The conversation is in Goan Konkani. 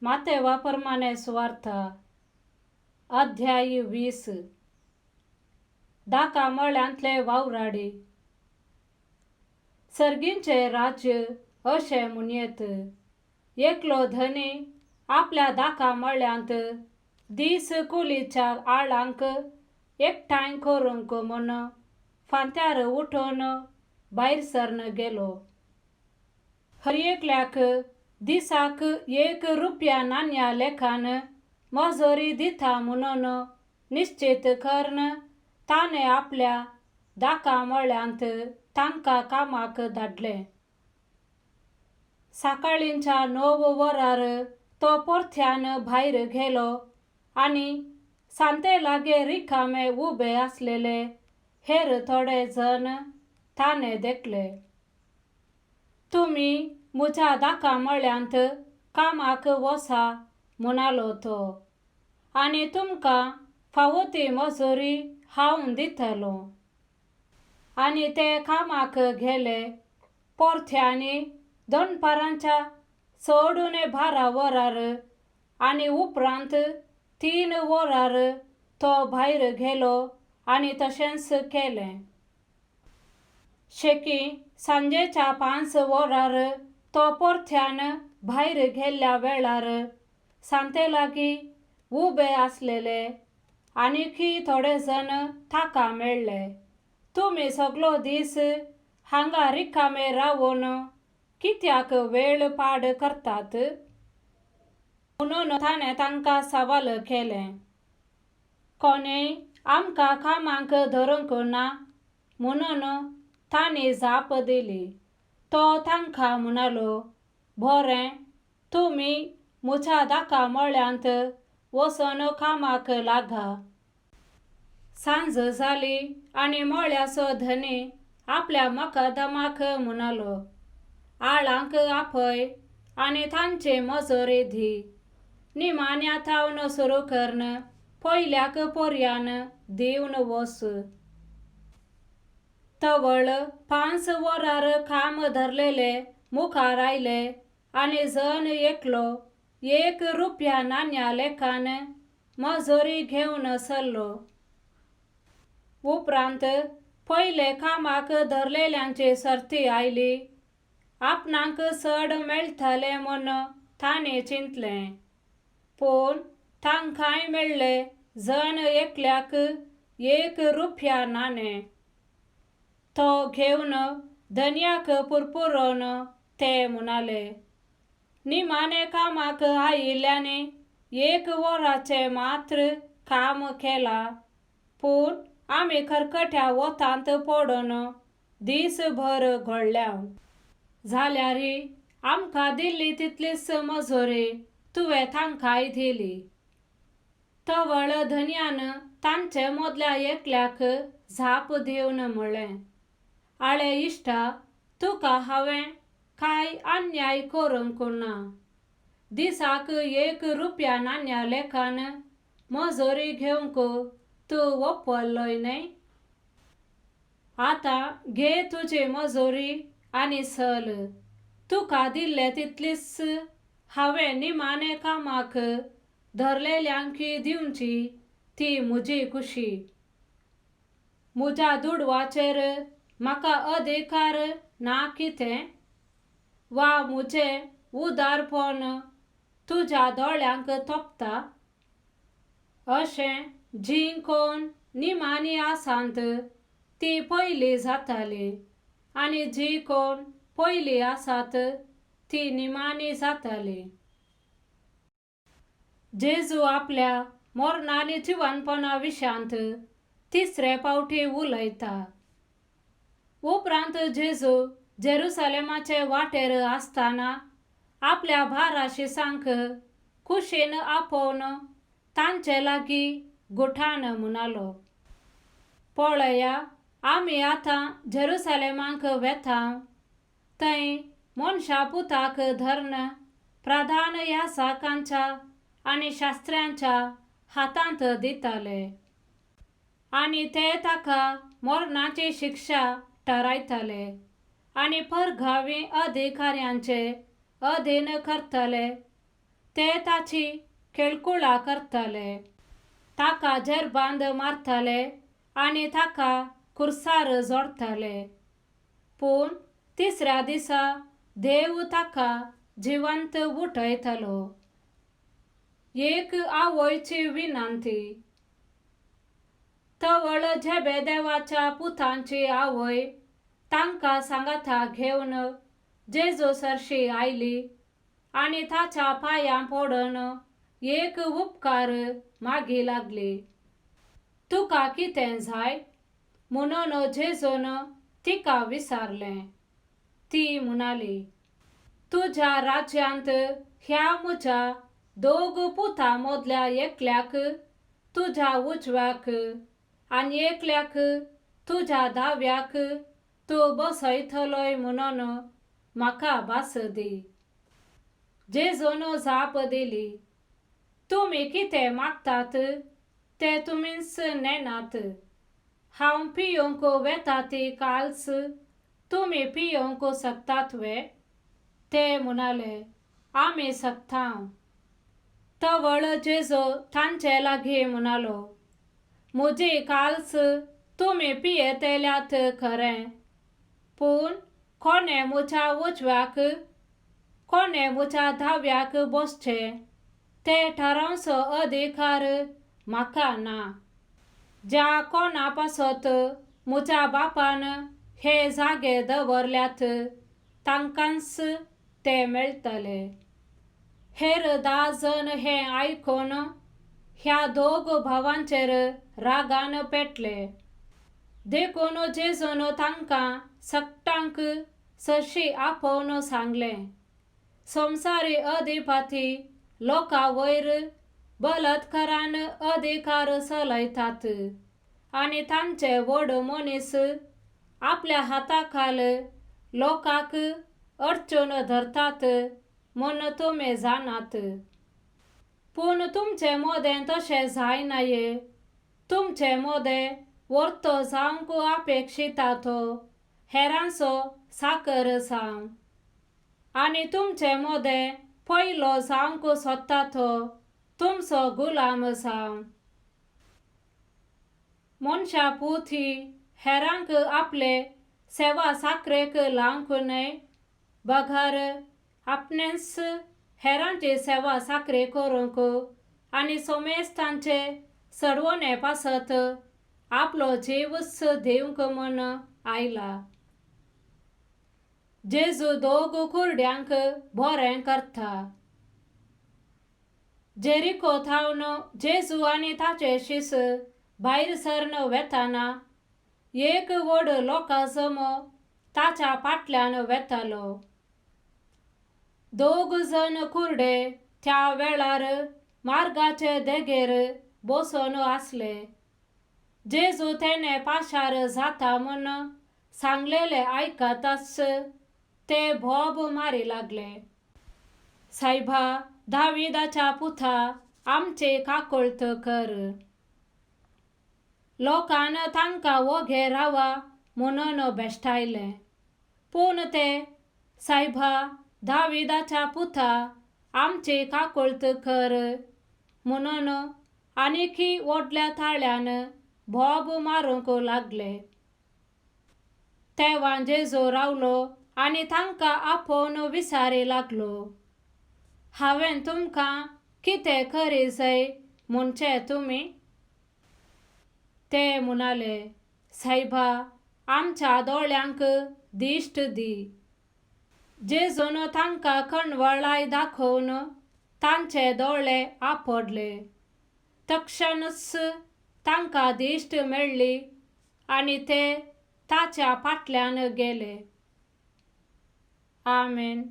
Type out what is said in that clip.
मातेवा परमाने सुवार्थ अध्याय 20. दाका मळ्यांतले वावराडी. सर्गींचे राज्य अशें म्हणयेत, एकलो धनी आपल्या दाका मळ्यांत दीस कुलीच्या आळांक एकठांय करूंक म्हूण फांत्यार उठून भायर सरन गेलो. हर एकल्याक दिसाक एक रुपया नाण्या लेखान मजुरी दिता म्हणून निश्चित करून ताणें आपल्या दाका मळ्यांत तांकां कामाक धाडले. सकाळींच्या 9 वरार तो परत्यान भायर गेलो आनी सांते लागीं रिकामे उबे आसलेले हेर थोडे जण ताणें देखले. तुमी म्हज्या दाका मळ्यांत कामाक वसा म्हणालो तो, आनी तुमकां फावो ती मजुरी हांव दितलो. आनी ते कामाक गेले. परत्यानी दनपारांच्या चड उणें 12 वरार आनी उपरांत 3 वरार तो भायर गेलो आनी तशेंच केलें. शेकी सांजेच्या 5 वरार तो परत्यान भायर गेल्ल्या वेळार सांते लागीं उबे आसलेले आनीकय थोडे जण ताका मेळ्ळे. तुमी सगलो दीस हांगा रिकामे रावून कित्याक वेळ पाड करतात म्हणून ताणें तांकां सवाल केलें. कोणेय आमकां कामाक धरूंक ना म्हणून तांणी जाप दिली. तो तांकां म्हणालो, बरें, तुमी म्हज्या दाका मळ्यांत वचून कामाक लागा. सांज जाली आनी मळ्याचो धनी आपल्या मकदमाक म्हणालो, आळांक आपय आनी तांची मजुरी दी. निमाण्या थावन सुरू करून पयल्याक पर्यान दिवन वच. तवळ 5 वरार काम धरलेले मुखार आयले आनी जण एकलो 1 रुपया नाण्या लेखान मजुरी घेवन सरलो. उपरांत पयले कामाक धरलेल्यांची सर्ती आयली. आपणाक चड मेळटलें म्हूण ताणें चिंतलें, पूण तांकांय मेळ्ळें जण एकल्याक 1 रुपया नाणें. तो घेवन धनयाक पुरपुरोन ते म्हणाले, निमाणे कामाक आयिल्ल्यांनी 1 वराचें मात्र काम केलां, पूण आमी खरखट्या वतांत पडून दीसभर घोळ्ळ्या. जाल्यार आमकां दिल्ली तितलीच मजुरी तुवें तांकांय दिली. तवळ धनयान तांचे मदल्या एकल्याक जाप दिवन म्हळें, आळे इश्टा, तुका हांवें कांय अन्याय करूंक ना. दिसाक 1 रुपया नाण्या लेखान मजुरी घेवंक तूं वपल्लोय न्हय? आतां घे तुजी मजुरी आनी चल. तुका दिल्ले तितलीच हांवें निमाणे कामाक धरलेल्यांकय दिवची ती म्हजी खुशी. म्हज्या दुडवाचेर म्हाका अधिकार ना कितें? वा म्हजें उदारपण तुज्या दोळ्यांक तोपता? अशें जीं कोण निमाणी आसात ती पयली जाताली आनी जी कोण पयली आसात ती निमाणी जाताली. जेजू आपल्या मरण आनी जिवनपणा विशयांत तिसरे फावटी उलयता. उपरांत जेजू जेरुसलेमाचे वाटेर आसतना आपल्या 12 शिसांक कुशीन आपोवन तांचे लागीं गुठान म्हणालो, पळया, आमी आतां जेरुसलेमाक वेता. थंय मनशा पुताक धरून प्रधान याजकांच्या आनी शास्त्र्यांच्या हातांत दितले आनी ते ताका मरणाची शिक्षा ठरायतले आनी परगावी अधिकाऱ्यांचे अधीन करतले. ते ताची खेळकुळा करताले, ताका जेरबांद मारताले आनी ताका खुर्सार जोडटाले. पूण तिसऱ्या दिसा देव ताका जिवंत उठयतलो. एक आवयची विनंती. तवळ झेबेदेवाच्या पुतांची आवय तांकां सांगाता घेवन जेजू सरशी आयली आनी ताच्या पांयां पडून एक उपकार मागी लागली. तुका कितें जाय म्हणून जेजून तिका विचारलें. ती म्हणाली, तुज्या राज्यांत ह्या म्हज्या दोग पुतां मदल्या एकल्याक तुज्या उजव्याक आनी एकल्याक तुज्या दाव्याक तूं बसयतलोय म्हणून म्हाका भास दी. जेजून जाप दिली, तुमी कितें मागतात तें तुमीच नेनात. हांव पियोवंक वेता ती काल्स तुमी पियोवंक शकतात वे? ते म्हणाले, आमी शकता. तवळ जेजू तांचे लागीं म्हणालो, म्हजी काल्स तुमी पियेतल्यात खरें, पूण कोणें म्हज्या उजव्याक कोणें म्हज्या दाव्याक बसचें तें थारावचो अधिकार म्हाका ना. ज्या कोणा पासत म्हज्या बापान हे जागे दवरल्यात तांकांच ते मेळटले. हेर 10 जण हें आयकून ह्या दोग भावांचेर रागान पेटले. देखून जेजून तांकां सगटांक सरशी आपोवन सांगलें, संवसारी अधिपती लोकां वयर बलात्कारान अधिकार चलयतात आनी तांचे व्हड मनीस आपल्या हाताखाल लोकांक अडचण धरतात म्हूण तुमी जाणात. पूण तुमचे मदें तशें जायनाये. तुमचे मदें व्हर्तो जावंक अपेक्षिता तो हेरांचो साकर जावं, आनी तुमचे मदें पयलो जावंक सोदता तो तुमचो गुलाम जावं. मनशा पूत ही हेरांक आपले सेवा साकरेक लावंक न्हय, बगर आपणेंच हेरांची सेवा साकरे करूंक आनी सोमेस्तांचे सडवणे पासत आपलो जीवच दिवंक म्हूण आयला. जेजू दोग कुरड्यांक बरें करता. जेरिको थावन जेजू आनी ताचे शीस भायर सरन वेताना एक व्हड लोकां जमो ताच्या फाटल्यान वेतालो. दोग जण कुरडे त्या वेळार मार्गाचे देगेर बसून आसले. जेजू तेणे पाशार जाता म्हूण सांगलेले आयकताच ते बोब मारी लागले, सायबा दाविदाच्या पुता आमचे काकळत कर. लोकान तांकां वोगे रावा म्हणून बेश्टायलें, पूण ते सायबा दाविदाच्या पुता आमचे काकळत कर म्हणून आनीकी व्हडल्या ताळ्यान बोब मारूंक लागले. तेवा जेजू रावलो आनी तांकां आपोवन विचारी लागलो, हांवें तुमकां कितें करी जाय म्हणचे तुमी? ते म्हणाले, सायबा आमच्या दोळ्यांक दिश्ट दी. जेजून तांकां कणवळाय दाखोवन तांचे दोळे आपडले. तक्षणच तांकां दिश्ट मेळ्ळी आनी ते ताच्या फाटल्यान गेले. आमेन.